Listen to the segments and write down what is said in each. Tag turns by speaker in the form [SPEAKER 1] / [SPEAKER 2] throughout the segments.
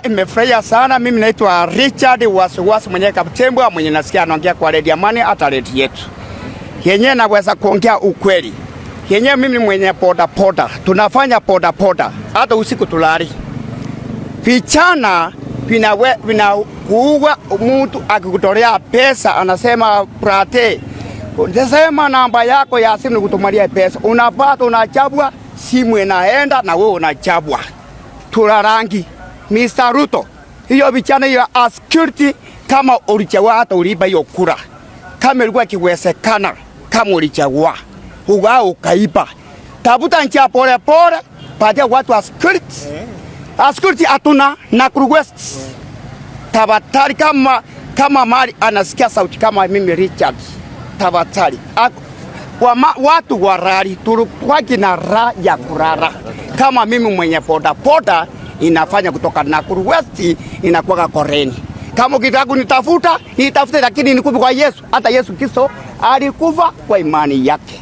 [SPEAKER 1] Imefurahia sana. Mimi naitwa Richard Wasiwasi mwenye Kaptembwa, mwenye nasikia anaongea kwa redio Amani, hata redio yetu yenyewe naweza kuongea ukweli yenyewe. Mimi mwenye boda boda, tunafanya boda boda hata usiku tulali. Vijana vinakuua, mtu akikutolea pesa anasema, "Brother, sema namba yako ya simu nikutumalia pesa," unapata unachabwa, simu inaenda na wewe unachabwa. Tularangi Mr. Ruto, hiyo vijana hiyo security, kama ulichagua hata uliiba hiyo kura, kama ilikuwa ikiwezekana, kama ulichagua uga ukaiba, tafuta njia pole pole, patia watu wa security. Security hatuna Nakuru West. Tafadhali, kama mali anasikia sauti kama mimi Richard, tafadhali watu warari tulikuwa na raha ya kurara. Kama mimi mwenye boda boda inafanya kutoka Nakuru West inakuwa Koreni. Kama ukitaka kunitafuta nitafute, lakini nikupe kwa Yesu. Hata Yesu Kristo alikufa kwa imani yake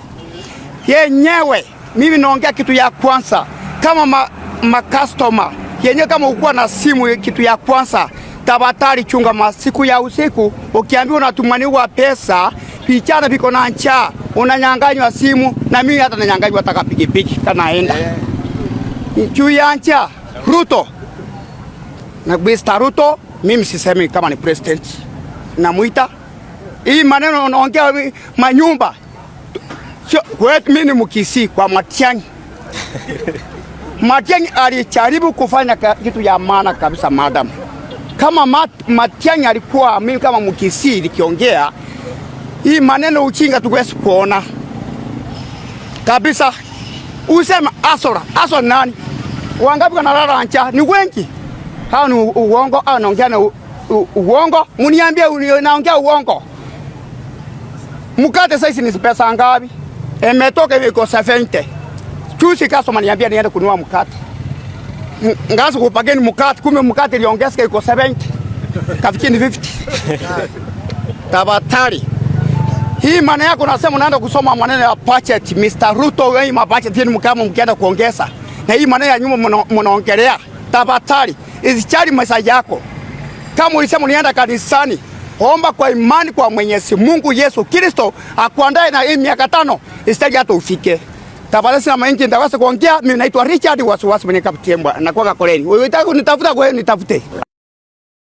[SPEAKER 1] yenyewe. Mimi naongea kitu ya kwanza kama ma customer yenyewe, kama ukuwa na simu, kitu ya kwanza tafadhali chunga masiku ya usiku. Ukiambiwa unatumaniwa pesa, vijana viko na njaa, unanyang'anywa simu, na mimi hata nanyang'anywa taka pikipiki kanaenda juu ya njaa. Ruto na Mr. Ruto, mimi sisemi kama ni president, namuita hii maneno unaongea manyumba sio kwetu. Mimi ni Mkisii kwa Matiang'i. Matiang'i alijaribu kufanya kitu ya maana kabisa, madam. Kama Matiang'i alikuwa, mimi kama Mkisii nikiongea hii maneno uchinga tukwesi kuona kabisa. Usema hustler, hustler nani? Wangapi wanalala njaa? Ni wengi. Hao ni uongo au naongea na uongo? Muniambie naongea uongo. Mkate saizi ni pesa ngapi? Imetoka iko 70. Juzi customer niambia niende kununua mkate. Ngazi kupageni mkate, kumbe mkate iliongezeka iko 70. Kafikini 50. Tafadhali. Hii maana yako nasema unaenda kusoma maneno ya budget, Mr. Ruto, wewe ma budget yenu mkama mkienda kuongeza. Na hii maneno ya nyuma mnaongelea. Tafadhali, isichali maisha yako. Kama ulisema unaenda kanisani, omba kwa imani kwa Mwenyezi Mungu Yesu Kristo akuandae na hii miaka 5 isitaji hata ufike. Tafadhali sina mengi ndaweza kuongea. Mimi naitwa Richard Wasiwasi mwenye Kaptembwa na kwa Koleni. Wewe unataka kunitafuta kwa nitafute.